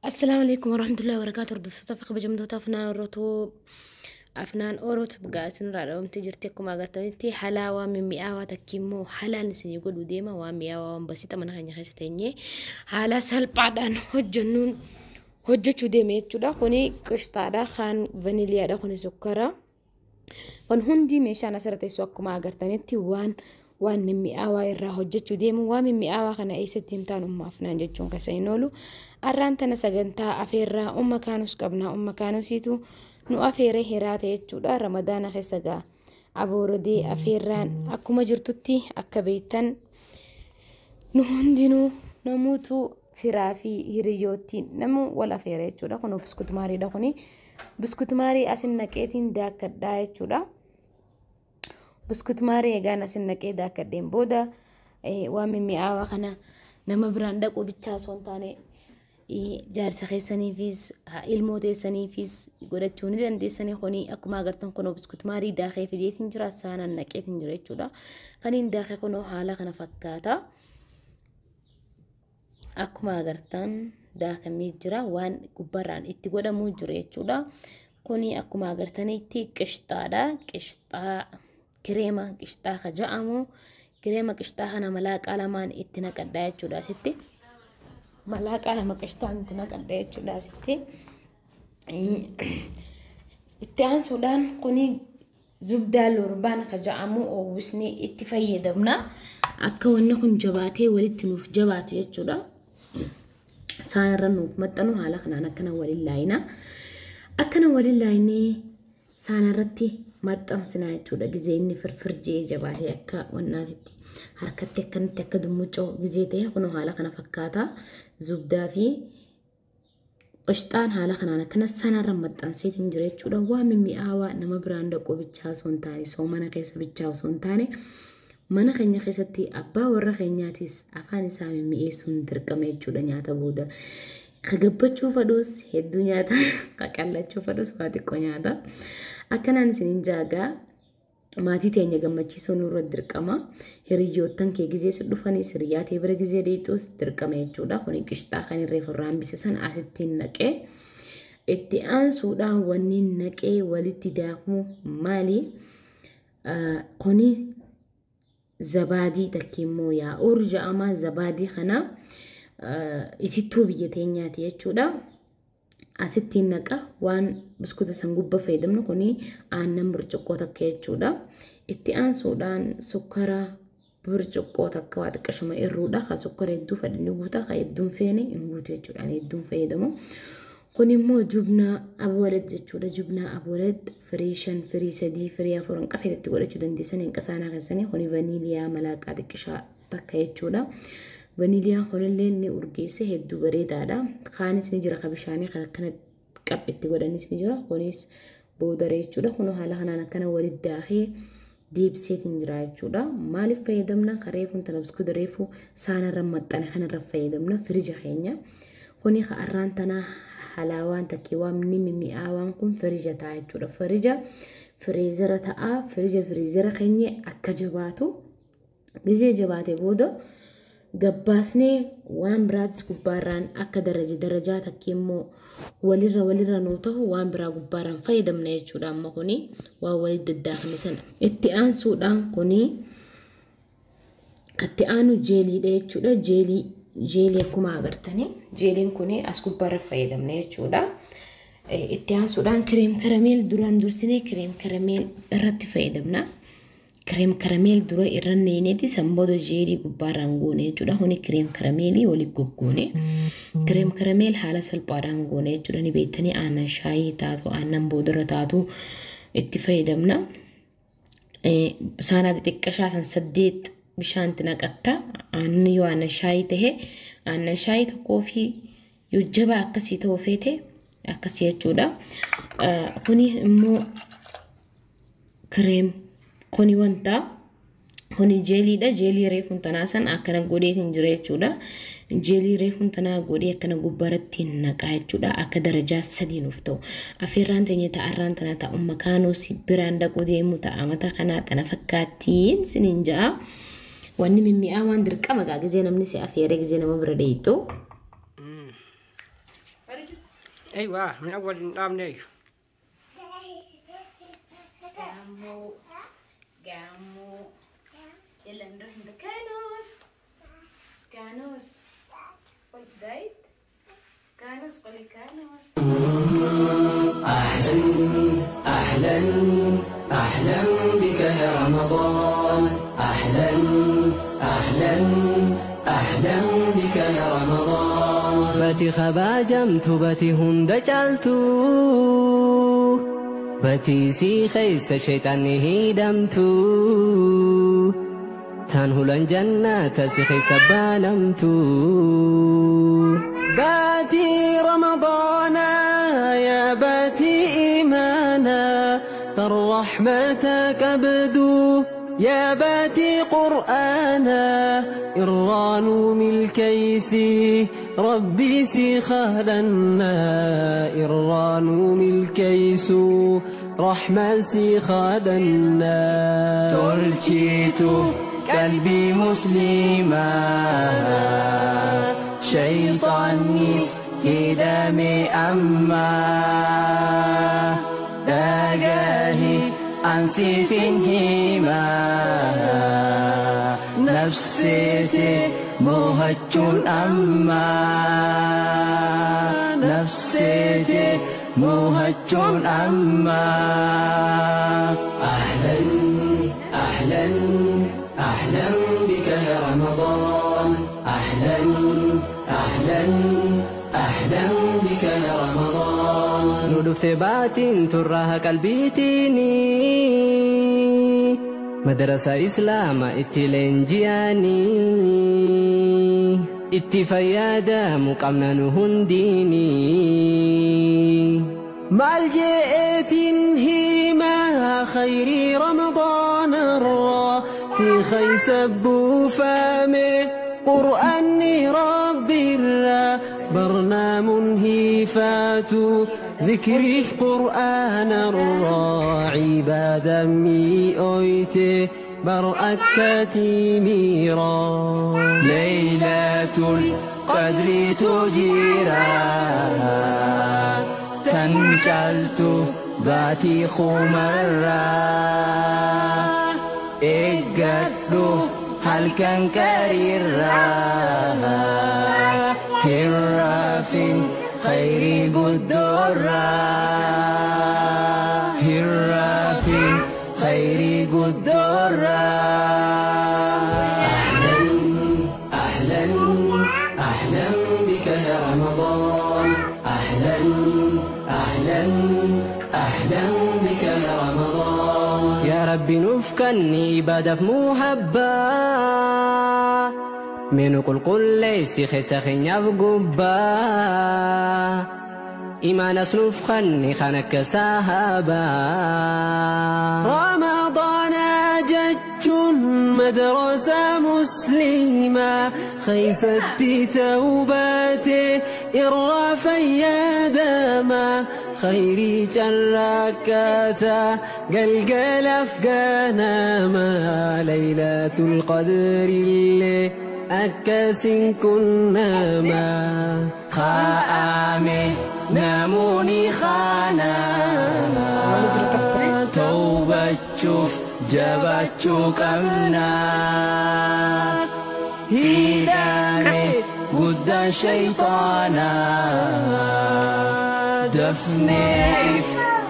السلام عليكم ورحمة الله وبركاته. Hordoftoota fi kabajamtoota Afnaan Orotoo, Afnaan Orot bugaa isinirraa dhabamtee jirti. Akkuma agartanitti halaawaa mimmi'aawaa takki immoo halaan isinii godhu deema. Waan mi'aawaa, waan basixa mana keenya keessa teenyee haala salphaadhaan hojjennuun hojjechuu deeme jechuudha. Kuni qishxaadha, kaan vaniliyaadha, kuni sukkara. Kun hundi meeshaan asirra teessu akkuma agartanitti waan mimmi'aawaa irraa hojjechuu deemu. Waan mimmi'aawaa kana eessatti hin taanu umma Afnaan jechuun keessa hin oolu. Arraan tana sagantaa afeerraa umma kaanus qabna. Umma kaanusiitu nu afeeree hiraate jechuudha. Ramadaana keessa gaa aboorodee afeerraan akkuma jirtutti akka beektan nu hundinuu namuutu firaa fi hiriyoottiin namu wal afeera jechuudha. Kun biskut maariidha. Kuni biskut maarii asin naqeetiin daakkadhaa jechuudha. Biskut maarii egaan asin naqee daakkadheen booda waan mimmi'aawaa kana nama biraan dhaquu bichaa osoo hin taane jaarsa keessaniifis ilmoo teessaniifis godhachuu ni dandeessanii. Kuni akkuma agartan kunoo biskut maarii daakee fideetiin jira, saanaan naqeetiin jira jechuudha. Kan hin daakee kunoo haala kana fakkaata. Akkuma agartan daakamee jira, waan gubbaarraan itti godhamuu jira jechuudha. Kuni akkuma agartanitti qishxaadha. Qishxaa kireema qishxaa ka jedhamu, kireema qishxaa kana malaaqaa lamaan itti naqadhaa jechuudha asitti. Malaaqaa lama qishxaan itti naqadhaa jechuudha asitti. Itti aansuudhaan kuni zubdaa lorbaan ka jedhamu oowwisnee itti fayyadamna. Akka wanni kun jabaatee walitti nuuf jabaatu jechuudha. Isaan irra nuuf maxxanu haala kanaan akkana waliin laayina. Akkana waliin laayinee saana irratti maxxansinaa jechuudha. Gizee inni firfir ji'ee jabaatee akka wannaatitti harkatti akkanatti akka dummucoo gizee ta'e kunoo haala kana fakkaata. Zubdaa fi qishxaan haala kanaan akkana sanarra maxxanseetiin jira jechuudha. Waan mimmi'aawaa nama biraan dhaquu bichaa osoo hin taane, soomana keessa bichaa osoo hin taane, mana keenya keessatti abbaa warra keenyaatis afaan isaa mimmi'eessuun dirqama jechuudha nyaata booda. Ka gabbachuu fadhus hedduu nyaata, ka qallachuu fadhus waa xiqqoo nyaata. Akkanaan isiniin jaagaa maatii teenya gammachiisuu nurra dirqama. Hiriyoottan kee gizee si dhufanis, hiriyaa tee bira gizee deexus dirqama jechuudha. Kuni qishxaa kan irree irraa hambise san asitti naqee itti aansuudhaan wanni naqee walitti daakuu maali? Kuni zabaadii takki immoo yaa'ur jedhama. Zabaadii kana itittuu biyya teenyaati jechuudha. Asitti naqa waan biskuuta san gubba fayyadamnu kuni aannan burcuqqoo takka jechuudha. Itti aansuudhaan sukkara burcuqqoo takka waa xiqqashuma irruudha. Ka sukkara hedduu fedhan ni guuta, ka hedduun feene hin guutu jechuudha. Ani hedduun fayyadamu. Kun immoo jubnaa abwalad jechuudha. Jubnaa abwalad firii 5, firii 3, firii 4 hin qafeetti godhachuu dandeessan hin qasaanaa keessanii. Kuni vaniiliyaa malaaqaa xiqqishaa takka jechuudha. Vaniliyaan kunillee ni urgeesse, hedduu bareedaadha. Kaanis ni jira, ka bishaanii kan akkana qaphitti godhanis ni jira. Kunis boodara jechuudha. Kun haala kanaan akkana walitti daakee deebiseetiin jira jechuudha. Maaliif fayyadamna? Ka reefuun tana biskuuta reefuu saanarra maxxane kanarra fayyadamna firija keenya. Kuni arraan tanaa halaawaan takkee waan ni mimmi'aawaan kun firija ta'a jechuudha. Firija fireezara ta'a. Firija fireezara keenya akka jabaatu, gizee jabaate booda gabbaasnee waan biraatis gubbaarraan akka daraja darajaa takki immoo walirra walirra nuu ta'u waan biraa gubbaarraan fayyadamna jechuudha. Amma kuni waan walitti daddaakame sana. Itti aansuudhaan kuni itti aanu jeeliidha jechuudha. Jeelii akkuma agartanii jeeliin kuni as gubbaarra fayyadamna jechuudha. Itti aansuudhaan cream caramel duraan dursinee cream caramel irratti fayyadamna. Cream caramel dura irra neeneeti san booda jeelii gubbaarraan goone jechuudha. Kuni cream caramelii waliin goggoone. Cream caramel haala salphaadhaan goone jechuudha. Ni beektanii aannan shaayii taatu, aannan boodarra taatu itti fayyadamna. Saanaa xixiqqashaa san 8 bishaanti naqatta. Aannan yoo aannan shaayii tahe Aannan shaayii tokkoo fi yoo jabaa akkasii ta'uu feete akkasii jechuudha. Kuni immoo cream kuni wanta kuni jeeliidha. Jeelii reefuun tanaa san akkana godheetiin jira jechuudha. Jeelii reefuun tanaa godhee akkana gubbaarratti naqaa jechuudha. Akka darajaa sadii nuuf ta'u. Afeerraan teenya ta'arraan tanaa ta'a umma kaanuus biraan dhaquu deemu ta'a mata kanaa tana fakkaattiin siniin ja'a. Wanni mimmi'aa waan dirqama gaa gizee namni si afeeree gizee nama bira dheeyxu. ايوه من اول نظام ايش Gaammoo gaammoo يلا نروح عند كانوس كانوس قول دايت كانوس قولي كانوس. أهلا أهلا أهلا بك يا رمضان أهلا أهلا أهلا بك يا رمضان Bati kabajamtu bati hunda caaltu Bati si keessa shayxaanni hidhamtu Tan hulan jannata si keessa banamtu باتي رمضان يا باتي إيمانا تر رحمتك أبدو يا باتي قرآنا إران ملكيسي ربي سي خالنا إران ملكيس رحمة سي خالنا تلجيت قلبي مسلما شيطانيس هدامي أما دقاهي أنسي فينهما نفسيتي مهج أما نفسيتي مهج أما أهلا أهلا أهلا بك يا رمضان أهلا أهلا أهلا بك يا رمضان Nu dhufte baatiin turraa qalbiitiini Madarasa Islaama itti leenji'anii itti fayyadamu qabna nu hundiini. Maal je'eetiin himaa khayrii رمضان الرا سي خيس بوفامي قرآني ربي الرا برنام هيفاتو ذكري في قرآن الرا عبادة مي أويتي برأكتي ميرا ليلة القدر تجيرا تنجلت باتي خمرا إقدو هل كان كريرا هرافين خيري قدورا هرافين خيري قدورا أهلا أهلا أهلا بك يا رمضان أهلا أهلا أهلا بك يا رمضان Yaa Rabbi nuuf kenni ibaadaaf muhabbaa. Mee nu qulqulleessi keessa keenyaaf gubbaa. Imaanas nuuf kenni kan akka sahaabaa. رمضان جج مدرسة مسلمة خيست توباتي إرافيا داما خيري جركاتا قلقل أفقانا ما ليلة القدر اللي أكاسن كنا ما خامي ناموني خانا توبة شوف جبتشو كمنا هدامي قد شيطانا دفني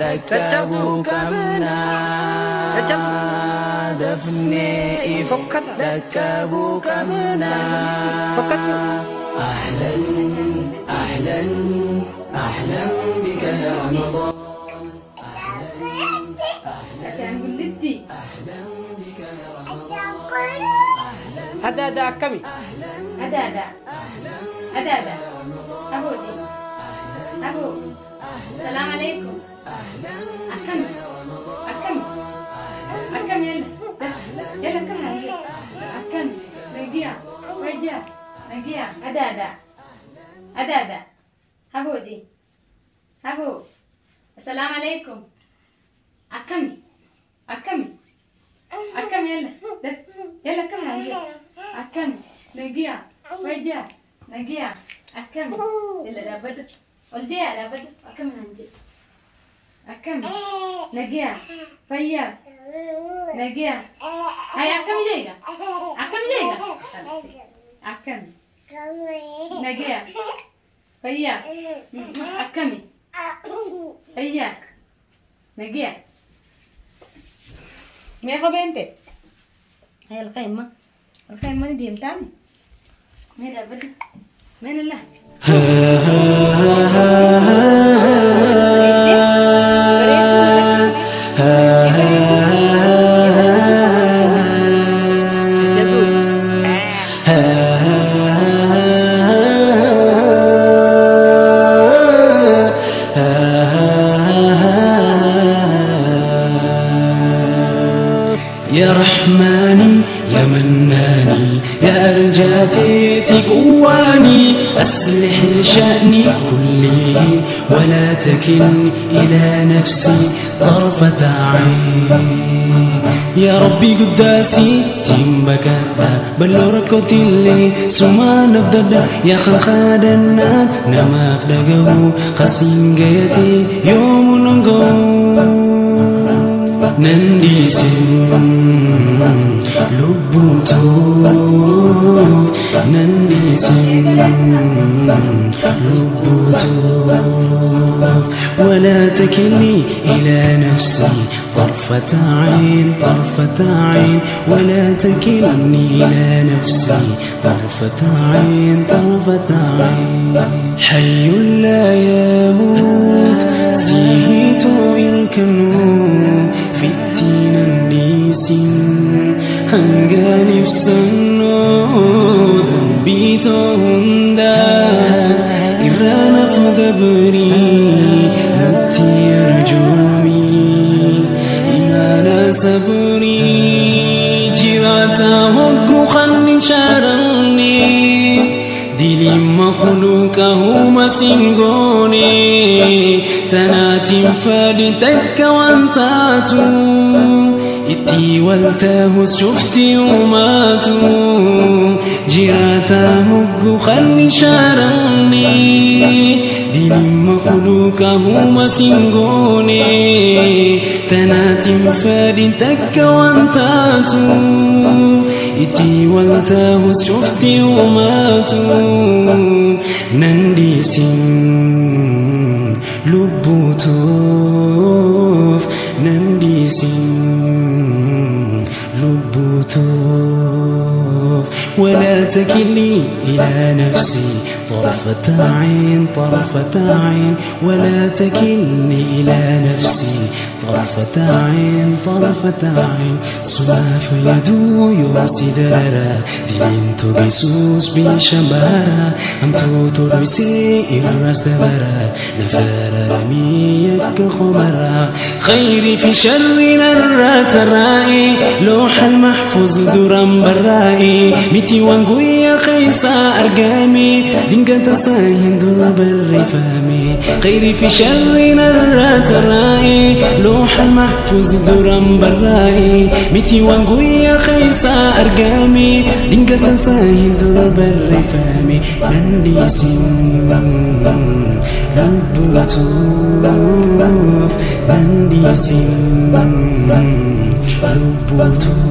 ركبوا كمنا دفني ركبوا كمنا أهلا أهلا أهلا بك يا رمضان Ashaangullitti. أهلا بك يا رمضان Adaada akkami? Adaada. أدادا أبودي أبو السلام عليكم أكم أكم أكم يلا يلا كم عندي أكم نجيا ويجا نجيا أدادا أدادا أبودي أبو السلام عليكم أكمي أكمي أكم يلا يلا كم عندي أكم نجيا ويجا نجيا أكم يلا دابد والجيا دابد أكم عندي أكم نجيا فيا نجيا هاي أكم جيجا أكم جيجا أكم نجيا فيا أكمي فيا نجيا ميخو بنتي هاي الخيمة الخيمة دي متامي مين أبدا مين الله يا رحماني يا مناني يا أرجاتي تقواني أصلح شأني كلي ولا تكلني إلى نفسي طرفة عين يا ربي قداسي تيمبكاتا بلوركوتيلي سما نبدأ يا خلخادنا نما فدقو خسين جيتي يوم نقو ننديسن لبوتوف ننديسن لبوتوف ولا تكلني إلى نفسي طرفة عين طرفة عين ولا تكلني إلى نفسي طرفة عين طرفة عين حي لا يموت سيهت إركنو في الدين النيسين هنقلب سنو ذنبيتهم دا إرانا فدبري نتي أرجومي إيمانا صبري جراتا هكو خني شارني دلي مخلوقه مسنغوني تناتي فادتك وانتاتو اتي والتاه شفتي وماتو جراتا هجو خلي شارني دلي مخلوقه مسنغوني تناتي فادتك وانتاتو اتي والتاه شفتي وماتو ننديسين لبوتوف ننديسين لبوتوف ولا تكلني إلى نفسي طرفة عين طرفة عين ولا تكلني إلى نفسي طرفة عين طرفة عين سما فيدو يوم سدارا دينتو بيسوس بشمارا أمتو تدوسي إرس دبرا نفار رميك خمرا خيري في شر نرى ترائي لوح المحفوظ درم برائي متي وانقويا خيسا أرقامي دينك تساهن درب الرفامي خيري في شر نرى ترائي لوح المحفوظ درم برائي متي وانقويا خيسا أرقامي دينك تساهن درب الرفامي ننديسين لبوتوف ننديسين لبوتوف.